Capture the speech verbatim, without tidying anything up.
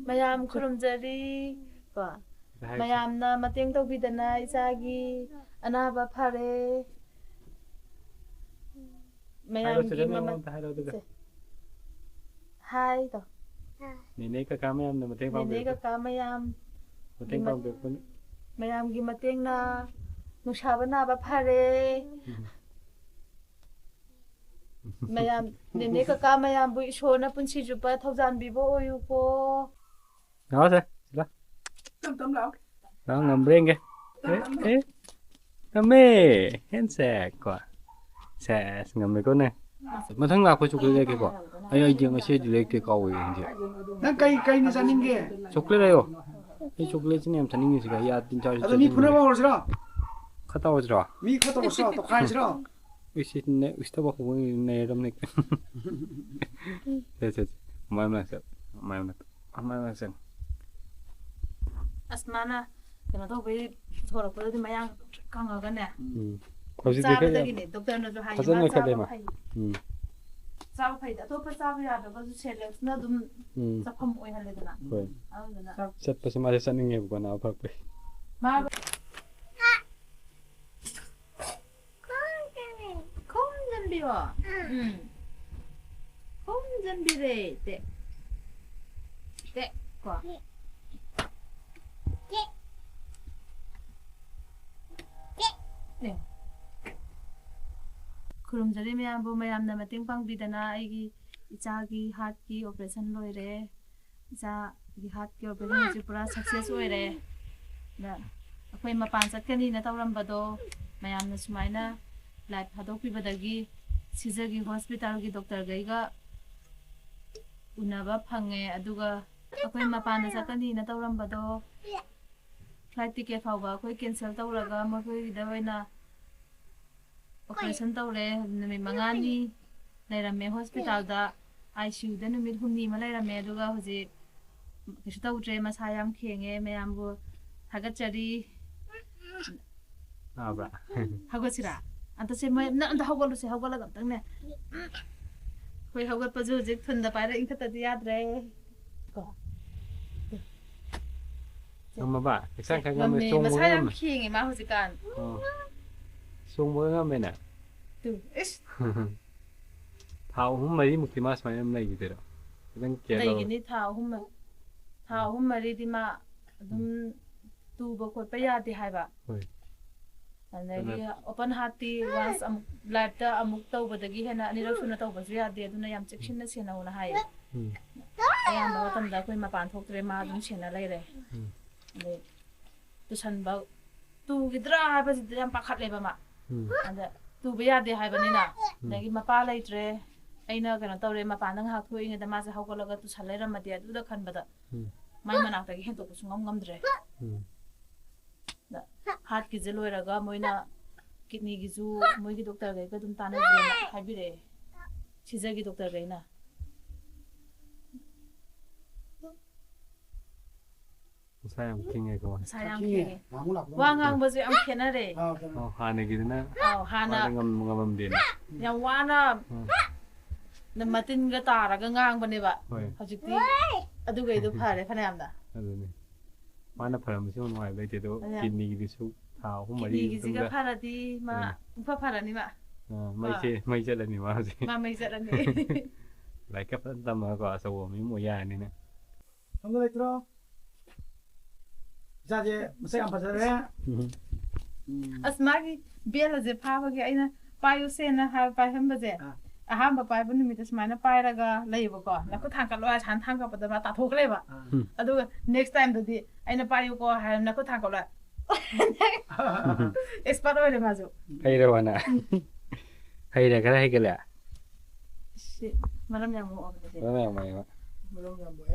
ꯃꯌꯥꯝ ꯈꯨꯔꯨꯝꯖꯔꯤ ꯀꯣ꯫ ꯍꯥꯏ꯫ ꯃꯌꯥꯝꯅ ꯃꯇꯦꯡ ꯇꯧꯕꯤꯗꯅ ꯏꯆꯥꯒꯤ ꯑꯅꯥꯕ ꯐꯔꯦ꯫ ꯃꯌꯥꯝꯒꯤ ꯁꯤꯗ ꯃꯃꯜ ꯅꯉꯣꯟꯗ ꯍꯥꯏꯔꯣ ꯑꯗꯨꯒ꯫ ꯁꯦ꯫ ꯍꯥꯏ ꯇꯣ꯫ ꯅꯦꯅꯦ ꯀꯀꯥ ꯃꯌꯥꯝꯅ ꯃꯇꯦꯡ ꯅꯦꯅꯦ ꯄꯥꯡꯕꯤꯔꯛꯄ꯫ ꯀꯀꯥ ꯃꯌꯥꯝ ꯃꯇꯦꯡ ꯃ-, ꯄꯥꯡꯕꯤꯔꯛꯄꯅꯤ꯫ ꯃꯌꯥꯝꯒꯤ ꯃꯇꯦꯡꯅ ꯅꯨꯡꯁꯥꯕ ꯅꯥꯕ ꯐꯔꯦ꯫ ꯎꯝ꯫ ꯃꯌꯥꯝ, ꯅꯦꯅꯦ ꯀꯀꯥ ꯃꯌꯥꯝꯕꯨ ꯏꯁꯣꯔꯅ ꯄꯨꯟꯁꯤ ꯆꯨꯞꯄ ꯊꯧꯖꯥꯟꯕꯤꯕ ꯑꯣꯏꯌꯨꯀꯣ꯫ ꯂꯥꯛꯑꯣꯁꯦ, ꯁꯤꯗ꯫ ꯇꯞ ꯇꯞ ꯂꯥꯛꯑꯣ꯫ ꯂꯥꯛꯑꯣ, ꯉꯝꯕ꯭ꯔꯥ ꯌꯦꯡꯒꯦ꯫ ꯑꯦ, ꯑꯦ꯫ ꯉꯝꯃꯦ꯫ Handshake ꯀꯣ꯫ ꯁꯦꯁ, ꯉꯝꯃꯦꯀꯣ ꯅꯪ꯫ ꯃꯊꯪ ꯂꯥꯛꯄ chocolate ꯂꯩꯔꯛꯀꯦꯀꯣ꯫ ꯑꯩ, ꯑꯩꯗꯤ ꯉꯁꯤꯗꯤ ꯂꯩꯔꯛꯇꯦ, ꯀꯥꯎꯋꯦ ꯉꯁꯤ꯫ ꯅꯪ ꯀꯩ, ꯀꯩꯅ ꯆꯥꯅꯤꯡꯒꯦ? Chocolate ꯂꯩꯌꯣ꯫ ꯑꯩ chocolate ꯁꯤꯅ ꯌꯥꯝ ꯆꯥꯅꯤꯡꯉꯤꯁꯤꯒ, ꯌꯥ ꯇꯤꯟ ꯆꯥꯔꯁꯨ ꯑꯗꯣ ꯃꯤ ꯆꯥꯅꯤꯡꯉꯤ꯫ ꯐꯨꯅꯕ ꯍꯧꯔꯁꯤꯔꯣ? ꯈꯔ ꯇꯧꯔꯁꯤꯔꯣ? ꯃꯤ ꯈꯔ ꯇꯧꯔꯁꯤꯔꯣ? ꯇꯧꯈꯥꯏꯔꯁꯤꯔꯣ? ꯎꯁꯤꯠꯅꯦ, ꯎꯁꯤꯠꯇꯕ ꯍꯧꯕ ꯅꯩꯔꯝꯅꯦ꯫ ꯁꯦ, ꯁꯦ, ꯁꯦ꯫ ꯃꯥꯏ ꯃꯅꯥꯛ ꯆꯠ, ꯃꯥꯏ ꯃꯅꯥꯛ, ꯃꯥꯏ ꯃꯅꯥꯛ ꯆꯪ꯫ ꯑꯁ, ꯃꯥꯅ ꯀꯩꯅꯣ ꯇꯧꯕꯩ ꯄꯨꯊꯣꯔꯛꯄꯗꯗꯤ ꯃꯌꯥꯡ ꯀꯪꯉꯒꯅꯦ꯫ ꯎꯝ꯫ ꯍꯧꯖꯤꯛꯇꯤ ꯈꯔ ꯌꯥꯝ ꯆꯥꯕꯗꯒꯤꯅꯦ, ꯗꯣꯛꯇꯔꯅꯁꯨ ꯍꯥꯏꯌꯦ, ꯐꯖꯅ ꯃꯥ ꯆꯥꯕ ꯅꯣꯏꯈꯠꯂꯦ ꯃꯥ꯫ ꯐꯩ꯫ ꯎꯝ꯫ ꯆꯥꯕ ꯐꯩꯗꯤ ꯑꯇꯣꯞꯄ ꯆꯥꯕ ꯌꯥꯗ꯭ꯔꯒꯁꯨ ꯁꯦꯂꯦꯛꯁꯅ ꯑꯗꯨꯝ ꯎꯝ꯫ ꯆꯠꯐꯝ ꯑꯣꯏꯍꯜꯂꯦꯗꯅ꯫ ꯍꯣꯏ꯫ ꯑꯗꯨꯗꯨꯅ ꯆꯠꯄꯁꯦ ꯃꯥꯁꯦ ꯆꯠꯅꯤꯡꯉꯦꯕꯀꯣ, ꯅꯥꯕ ꯐꯔꯛꯄꯩ꯫ ꯃꯥ ꯈꯣꯝꯖꯤꯟꯕꯤꯌꯣ꯫ ꯎꯝ꯫ ꯈꯣꯝꯖꯤꯟꯕꯤꯔꯦ꯫ ꯇꯦ꯫ ꯇꯦ꯫ ꯀꯣ꯫ ꯇꯦ꯫ ꯈꯨꯔꯨꯝꯖꯔꯤ ꯃꯌꯥꯝꯕꯨ, ꯃꯌꯥꯝꯅ ꯃꯇꯦꯡ ꯄꯥꯡꯕꯤꯗꯅ ꯑꯩꯒꯤ ꯏꯆꯥꯒꯤ heartꯀꯤ operation ꯂꯣꯏꯔꯦ꯫ ꯏꯆꯥꯒꯤ heartꯀꯤ operation ꯍꯧꯖꯤꯛ ꯄꯨꯔꯥ success ꯑꯣꯏꯔꯦ꯫ ꯑꯗ ꯑꯩꯈꯣꯏ ꯃꯄꯥꯟ ꯆꯠꯀꯅꯤꯅ ꯇꯧꯔꯝꯕꯗꯣ ꯃꯌꯥꯝꯅ ꯁꯨꯃꯥꯏꯅ live ꯊꯥꯗꯣꯛꯄꯤꯕꯗꯒꯤ ꯁꯤꯖꯒꯤ hospitalꯒꯤ doctorꯈꯩꯒ ꯎꯅꯕ ꯐꯪꯉꯦ꯫ ꯑꯗꯨꯒ ꯑꯩꯈꯣꯏ ꯃꯄꯥꯟꯗ ꯆꯠꯀꯅꯤꯅ ꯇꯧꯔꯝꯕꯗꯣ flight ticket ꯐꯥꯎꯕ ꯑꯩꯈꯣꯏ cancel ꯇꯧꯔꯒ ꯃꯈꯣꯏꯒꯤꯗ ꯑꯣꯏꯅ operation ꯇꯧꯔꯦ꯫ ꯅꯨꯃꯤꯠ ꯃꯉꯥꯅꯤ ꯂꯩꯔꯝꯃꯦ hospitalꯗ, ICUꯗ ꯅꯨꯃꯤꯠ ꯍꯨꯝꯅꯤ ꯑꯃ ꯂꯩꯔꯝꯃꯦ꯫ ꯑꯗꯨꯒ ꯍꯧꯖꯤꯛ ꯀꯩꯁꯨ ꯇꯧꯗ꯭ꯔꯦ, ꯃꯁꯥ ꯌꯥꯝ ꯈꯦꯡꯉꯦ꯫ ꯃꯌꯥꯝꯕꯨ ꯊꯥꯒꯠꯆꯔꯤ꯫ ꯇꯥꯕ꯭ꯔꯥ? ꯍꯧꯒꯠꯁꯤꯔꯥ? ꯑꯝꯇ ꯁꯦ, ꯃꯣꯏ, ꯅꯪ ꯑꯝꯇ ꯍꯧꯒꯠꯂꯨꯁꯦ, ꯍꯧꯒꯠꯂꯒ ꯑꯝꯇꯪꯅꯦ꯫ ꯑꯩꯈꯣꯏ ꯍꯧꯒꯠꯄꯁꯨ ꯍꯧꯖꯤꯛ ꯊꯨꯟꯗ ꯄꯥꯏꯔ ꯏꯟꯈꯠꯇꯗꯤ ꯌꯥꯗ꯭ꯔꯦ꯫ ꯀꯣ꯫ ꯉꯝꯃꯕ? ꯍꯛꯆꯥꯡ ꯈꯔ ꯉꯝꯃꯦ, ꯉꯝꯃꯦ, ꯆꯣꯡꯕꯒ ꯃꯁꯥ ꯌꯥꯝ ꯉꯝꯃꯦ꯫ ꯈꯦꯡꯉꯦ ꯃꯥ ꯍꯧꯖꯤꯛꯀꯥꯟ꯫ ꯑꯣ, ꯆꯣꯡꯕꯒ ꯉꯝꯃꯦꯅꯦ꯫ ꯇꯨ, ꯏꯁ꯫ ꯊꯥ ꯑꯍꯨꯝ ꯃꯔꯤꯃꯨꯛꯇꯤ ꯃꯥ ꯁꯨꯃꯥꯏꯅ ꯑꯗꯨꯝ ꯂꯩꯈꯤꯗꯣꯏꯔꯣ? ꯈꯤꯇꯪ ꯀꯦꯌꯔ ꯂꯧꯔꯣ꯫ ꯂꯩꯒꯅꯤ ꯊꯥ ꯑꯍꯨꯝ ꯃ-, ꯊꯥ ꯑꯍꯨꯝ ꯃꯔꯤꯗꯤ ꯃꯥ ꯑꯗꯨꯝ ꯇꯨꯕ ꯈꯣꯠꯄ ꯌꯥꯗꯦ ꯍꯥꯏꯕ꯫ ꯍꯣꯏ꯫ ꯑꯗꯒꯤ ꯑꯗꯨꯅ ꯑꯣꯄꯟ ꯍꯥꯔꯠꯇꯤ ꯋꯥꯟꯁ ꯑꯃꯨꯛ ꯂꯥꯏꯐꯇ ꯑꯃꯨꯛ ꯇꯧꯕꯗꯒꯤ ꯍꯦꯟꯅ ꯑꯅꯤꯔꯛ ꯁꯨꯅ ꯇꯧꯕꯁꯨ ꯌꯥꯗꯦ, ꯑꯗꯨꯅ ꯌꯥꯝ ꯆꯦꯛꯁꯤꯟꯅ ꯁꯦꯟꯅꯧꯅ ꯍꯥꯏꯌꯦ꯫ ꯎꯝ꯫ ꯑꯌꯥꯝꯕ ꯃꯇꯝꯗ ꯑꯩꯈꯣꯏ ꯃꯄꯥꯟ ꯊꯣꯛꯇ꯭ꯔꯦ, ꯃꯥ ꯑꯗꯨꯝ ꯁꯦꯟꯅ ꯂꯩꯔꯦ꯫ ꯎꯝ꯫ ꯑꯗꯩ ꯇꯨꯁꯟꯕ ꯇꯨꯈꯤꯗ꯭ꯔꯥ ꯍꯥꯏꯕꯁꯤꯗꯤ ꯌꯥꯝ ꯄꯥꯈꯠꯂꯦꯕ ꯃꯥ꯫ ꯎꯝ꯫ ꯑꯗ ꯇꯨꯕ ꯌꯥꯗꯦ ꯍꯥꯏꯕꯅꯤꯅ, ꯑꯗꯒꯤ ꯃꯄꯥ ꯂꯩꯇ꯭ꯔꯦ, ꯑꯩꯅ ꯀꯩꯅꯣ ꯇꯧꯔꯦ, ꯃꯄꯥꯟꯗ ꯉꯥꯏꯍꯥꯛ ꯊꯣꯛꯏꯉꯩꯗ ꯃꯥꯁꯦ ꯍꯧꯒꯠꯂꯒ ꯇꯨꯁꯟ ꯂꯩꯔꯝꯃꯗꯤ ꯑꯗꯨꯗ ꯈꯟꯕꯗ ꯎꯝ꯫ ꯃꯥꯏ ꯃꯅꯥꯛꯇꯒꯤ ꯍꯦꯟꯗꯣꯛꯄ ꯁꯨꯡꯉꯝ ꯉꯝꯗ꯭ꯔꯦ꯫ ꯎꯝ꯫ ꯍꯥꯔꯠꯀꯤꯁꯦ ꯂꯣꯏꯔꯒ ꯃꯣꯏꯅ ꯀꯤꯠꯅꯤꯒꯤꯁꯨ ꯃꯣꯏꯒꯤ ꯗꯣꯛꯇꯔꯈꯩꯒ ꯑꯗꯨꯝ ꯇꯥꯟꯅꯁꯦꯅ ꯍꯥꯏꯕꯤꯔꯛꯑꯦ, ꯁꯤꯖꯒꯤ ꯗꯣꯛꯇꯔꯈꯩꯅ꯫ ꯃꯁꯥ ꯌꯥꯝ ꯈꯤꯡꯉꯦꯀꯣ꯫ ꯃꯁꯥ ꯌꯥꯝ ꯈꯤꯡꯉꯦ꯫ ꯈꯤꯡꯉꯦ꯫ ꯅꯍꯥꯟꯃꯨꯛ ꯂꯥꯛꯄꯗ ꯋꯥ ꯉꯥꯡꯕꯁꯨ ꯌꯥꯝ ꯈꯦꯠꯅꯔꯦ꯫ ꯑꯥ, ꯀꯩꯅꯣ꯫ ꯑꯣ, ꯍꯥꯟꯅꯒꯤꯗꯨꯅ ꯑꯥꯎ, ꯍꯥꯟꯅ ꯋꯥꯗ ꯉꯝ-, ꯉꯝꯃꯝꯗꯦꯅꯦ꯫ ꯌꯥꯝ ꯋꯥꯅ ꯎꯝ꯫ ꯅ ꯃꯇꯤꯟꯒ ꯇꯥꯔꯒ ꯉꯥꯡꯕꯅꯦꯕ꯫ ꯍꯣꯏ꯫ ꯍꯧꯖꯤꯛꯇꯤ ꯑꯗꯨꯒꯩꯗꯣ ꯐꯔꯦ ꯐꯅꯌꯥꯝꯅ꯫ ꯑꯗꯨꯅꯤ꯫ ꯃꯥꯅ ꯐꯔꯝꯕꯁꯨ ꯅꯨꯡꯉꯥꯏꯕ ꯂꯩꯇꯦ, ꯑꯗꯣ ꯑꯗꯨꯅ ꯀꯤꯠꯅꯤꯒꯤꯗꯨꯁꯨ ꯊꯥ ꯑꯍꯨꯝ ꯃꯔꯤ ꯀꯤꯠꯅꯤꯒꯤꯁꯤꯒ ꯃꯇꯨꯡꯗ ꯐꯔꯗꯤ ꯃꯥ ꯎꯝ꯫ ꯄꯨꯡꯐ ꯐꯔꯅꯤ ꯃꯥ꯫ ꯑ, ꯃꯩꯁꯦ, ꯃꯩ ꯆꯠꯂꯅꯤ ꯃꯥ ꯍꯧꯖꯤꯛ꯫ ꯃꯥ ꯃꯩ ꯆꯠꯂꯅꯤ꯫ ꯂꯥꯏꯔꯤꯛꯀ ꯐꯖꯅ ꯇꯝꯃꯒꯀꯣ, ꯑꯆꯧꯕ ꯃꯤ ꯑꯃ ꯑꯣꯏ ꯌꯥꯔꯅꯤꯅꯦ꯫ ꯈꯪꯕ ꯂꯩꯇ꯭ꯔꯣ? ꯏꯆꯥꯁꯦ ꯃꯁꯛ ꯌꯥꯝ ꯐꯖꯔꯦ꯫ ꯎꯝ꯫ ꯑꯁ, ꯃꯥꯒꯤ ꯕꯦꯜ ꯑꯁꯦ ꯐꯥꯕꯒꯤ ꯑꯩꯅ ꯄꯥꯏꯌꯨꯁꯦꯅ ꯍꯥꯏ ꯄꯥꯏꯍꯟꯕꯁꯦ, ꯑꯥ꯫ ꯑꯍꯥꯟꯕ ꯄꯥꯏꯕ ꯅꯨꯃꯤꯠꯇ ꯁꯨꯃꯥꯏꯅ ꯄꯥꯏꯔꯒ ꯂꯩꯌꯦꯕꯀꯣ, ꯅꯈꯨꯠ ꯊꯥꯡꯒꯠꯂꯣ ꯍꯥꯏ ꯁꯨꯃꯥꯏꯅ ꯊꯥꯡꯒꯠꯄꯗ ꯃꯥ ꯇꯥꯊꯣꯛꯈ꯭ꯔꯦꯕ꯫ ꯑꯥ꯫ ꯑꯗꯨꯒ ꯅꯦꯛꯁ ꯇꯥꯏꯝꯗꯗꯤ ꯑꯩꯅ ꯄꯥꯏꯌꯨꯀꯣ ꯍꯥꯏꯔ ꯅꯈꯨꯠ ꯊꯥꯡꯒꯠꯂꯣ ꯍꯥꯏ꯫ ꯑꯦꯛꯁꯄꯥꯔꯠ ꯑꯣꯏꯔꯦ ꯃꯥꯁꯨ꯫ ꯍꯩꯔꯕꯅ? ꯍꯩꯔꯦ, ꯈꯔ ꯍꯩꯒꯠꯂꯦ꯫ ꯁꯤ ꯃꯔꯝ ꯌꯥꯝ ꯃꯣꯛꯑꯕꯅꯦ ꯁꯦ꯫ ꯃꯔꯝ ꯌꯥꯝ ꯃꯣꯛꯑꯦꯕ꯫ ꯃꯔꯝ ꯌꯥꯝ ꯃꯣꯛꯑꯦ꯫